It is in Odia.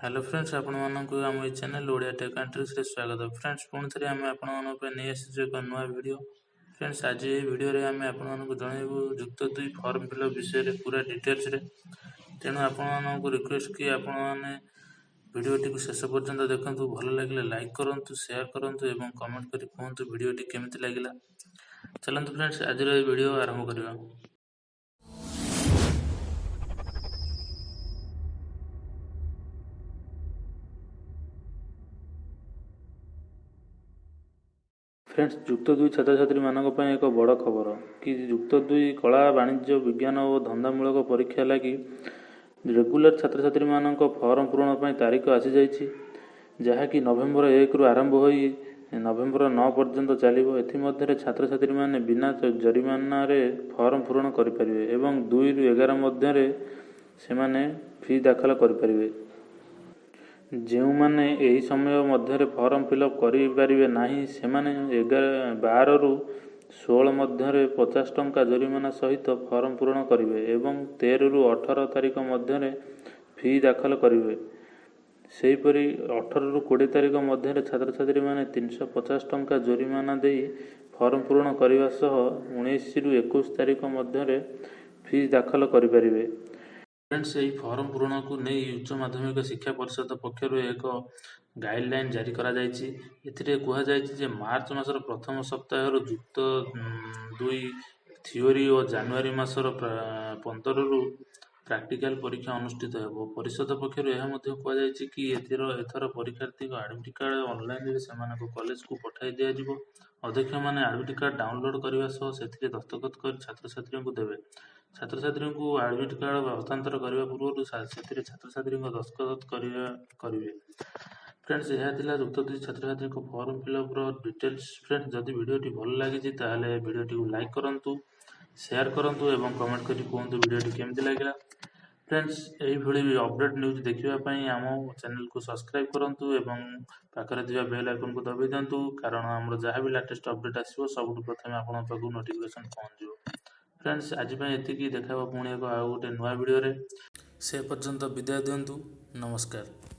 ହ୍ୟାଲୋ ଫ୍ରେଣ୍ଡସ୍, ଆପଣମାନଙ୍କୁ ଆମ ଏଇ ଚ୍ୟାନେଲ୍ ଓଡ଼ିଆ ଟେକ୍ ଆଣ୍ଡ ଟ୍ରିକ୍ସରେ ସ୍ୱାଗତ। ଫ୍ରେଣ୍ଡସ୍, ପୁଣି ଥରେ ଆମେ ଆପଣମାନଙ୍କ ପାଇଁ ନେଇ ଆସିଛୁ ଏକ ନୂଆ ଭିଡ଼ିଓ। ଫ୍ରେଣ୍ଡସ୍, ଆଜି ଏହି ଭିଡ଼ିଓରେ ଆମେ ଆପଣମାନଙ୍କୁ ଜଣାଇବୁ ଯୁକ୍ତ ଦୁଇ ଫର୍ମ ଫିଲ୍ଅପ୍ ବିଷୟରେ ପୁରା ଡିଟେଲ୍ସରେ। ତେଣୁ ଆପଣମାନଙ୍କୁ ରିକ୍ୱେଷ୍ଟ କି ଆପଣମାନେ ଭିଡ଼ିଓଟିକୁ ଶେଷ ପର୍ଯ୍ୟନ୍ତ ଦେଖନ୍ତୁ। ଭଲ ଲାଗିଲେ ଲାଇକ୍ କରନ୍ତୁ, ସେୟାର କରନ୍ତୁ ଏବଂ କମେଣ୍ଟ କରି କୁହନ୍ତୁ ଭିଡ଼ିଓଟି କେମିତି ଲାଗିଲା। ଚାଲନ୍ତୁ ଫ୍ରେଣ୍ଡସ୍, ଆଜିର ଏହି ଭିଡ଼ିଓ ଆରମ୍ଭ କରିବା। ଫ୍ରେଣ୍ଡସ୍, ଯୁକ୍ତ ଦୁଇ ଛାତ୍ରଛାତ୍ରୀମାନଙ୍କ ପାଇଁ ଏକ ବଡ଼ ଖବର କି ଯୁକ୍ତ ଦୁଇ କଳା, ବାଣିଜ୍ୟ, ବିଜ୍ଞାନ ଓ ଧନ୍ଦାମୂଳକ ପରୀକ୍ଷା ଲାଗି ରେଗୁଲାର ଛାତ୍ରଛାତ୍ରୀମାନଙ୍କ ଫର୍ମ ପୂରଣ ପାଇଁ ତାରିଖ ଆସିଯାଇଛି, ଯାହାକି ନଭେମ୍ବର 1ରୁ ଆରମ୍ଭ ହୋଇ ନଭେମ୍ବର 9 ପର୍ଯ୍ୟନ୍ତ ଚାଲିବ। ଏଥିମଧ୍ୟରେ ଛାତ୍ରଛାତ୍ରୀମାନେ ବିନା ଜରିମାନାରେ ଫର୍ମ ପୂରଣ କରିପାରିବେ ଏବଂ 2ରୁ 11 ମଧ୍ୟରେ ସେମାନେ ଫି ଦାଖଲ କରିପାରିବେ। ଯେଉଁମାନେ ଏହି ସମୟ ମଧ୍ୟରେ ଫର୍ମ ଫିଲ୍ଅପ୍ କରିପାରିବେ ନାହିଁ, ସେମାନେ 12ରୁ 16 ମଧ୍ୟରେ 50 ଟଙ୍କା ଜରିମାନା ସହିତ ଫର୍ମ ପୂରଣ କରିବେ ଏବଂ 13ରୁ 18 ତାରିଖ ମଧ୍ୟରେ ଫି ଦାଖଲ କରିବେ। ସେହିପରି 18ରୁ 20 ତାରିଖ ମଧ୍ୟରେ ଛାତ୍ରଛାତ୍ରୀମାନେ 350 ଟଙ୍କା ଜୋରିମାନା ଦେଇ ଫର୍ମ ପୂରଣ କରିବା ସହ 19ରୁ 21 ତାରିଖ ମଧ୍ୟରେ ଫି ଦାଖଲ କରିପାରିବେ। ଫ୍ରେଣ୍ଡସ୍, ଏହି ଫର୍ମ ପୂରଣକୁ ନେଇ ଉଚ୍ଚ ମାଧ୍ୟମିକ ଶିକ୍ଷା ପରିଷଦ ପକ୍ଷରୁ ଏକ ଗାଇଡ଼ଲାଇନ୍ ଜାରି କରାଯାଇଛି। ଏଥିରେ କୁହାଯାଇଛି ଯେ ମାର୍ଚ୍ଚ ମାସର ପ୍ରଥମ ସପ୍ତାହରୁ ଯୁକ୍ତ ଦୁଇ ଥିଓରି ଓ ଜାନୁଆରୀ ମାସର 15ରୁ ପ୍ରାକ୍ଟିକାଲ ପରୀକ୍ଷା ଅନୁଷ୍ଠିତ ହେବ। ପରିଷଦ ପକ୍ଷରୁ ଏହା ମଧ୍ୟ କୁହାଯାଇଛି କି ଏଥର ପରୀକ୍ଷାର୍ଥୀଙ୍କ ଆଡ଼ମିଟ୍ କାର୍ଡ଼ ଅନଲାଇନରେ ସେମାନଙ୍କ କଲେଜକୁ ପଠାଇ ଦିଆଯିବ। ଅଧ୍ୟକ୍ଷମାନେ ଆଡ଼ମିଟ୍ କାର୍ଡ଼ ଡାଉନଲୋଡ଼ କରିବା ସହ ସେଥିରେ ଦସ୍ତଖତ କରି ଛାତ୍ରଛାତ୍ରୀଙ୍କୁ ଦେବେ। ଛାତ୍ରଛାତ୍ରୀଙ୍କୁ ଆଡ଼ମିଟ୍ କାର୍ଡ଼ ହସ୍ତାନ୍ତର କରିବା ପୂର୍ବରୁ ସେଥିରେ ଛାତ୍ରଛାତ୍ରୀଙ୍କ ଦସ୍ତଖତ କରିବେ। ଫ୍ରେଣ୍ଡସ୍, ଏହା ଥିଲା ଯୁକ୍ତ ଦୁଇ ଛାତ୍ରଛାତ୍ରୀଙ୍କ ଫର୍ମ ଫିଲ୍ଅପ୍ର ଡିଟେଲ୍ସ। ଫ୍ରେଣ୍ଡସ୍, ଯଦି ଭିଡ଼ିଓଟି ଭଲ ଲାଗିଛି, ତାହେଲେ ଭିଡ଼ିଓଟିକୁ ଲାଇକ୍ କରନ୍ତୁ, ସେୟାର କରନ୍ତୁ ଏବଂ କମେଣ୍ଟ କରି କୁହନ୍ତୁ ଭିଡ଼ିଓଟି କେମିତି ଲାଗିଲା। ଫ୍ରେଣ୍ଡସ୍, ଏହିଭଳି ଅପଡ଼େଟ୍ ନ୍ୟୁଜ୍ ଦେଖିବା ପାଇଁ ଆମ ଚ୍ୟାନେଲକୁ ସବସ୍କ୍ରାଇବ୍ କରନ୍ତୁ ଏବଂ ପାଖରେ ଥିବା ବେଲ୍ ଆଇକନ୍କୁ ଦବାଇ ଦିଅନ୍ତୁ, କାରଣ ଆମର ଯାହା ବି ଲାଟେଷ୍ଟ ଅପଡ଼େଟ୍ ଆସିବ, ସବୁଠୁ ପ୍ରଥମେ ଆପଣଙ୍କ ପାଖକୁ ନୋଟିଫିକେସନ୍ ପହଞ୍ଚିଯିବ। ଫ୍ରେଣ୍ଡସ୍, ଆଜି ପାଇଁ ଏତିକି। ଦେଖା ହେବ ପୁଣି ଏକ ଆଉ ଗୋଟେ ନୂଆ ଭିଡ଼ିଓରେ। ସେ ପର୍ଯ୍ୟନ୍ତ ବିଦାୟ ଦିଅନ୍ତୁ। ନମସ୍କାର।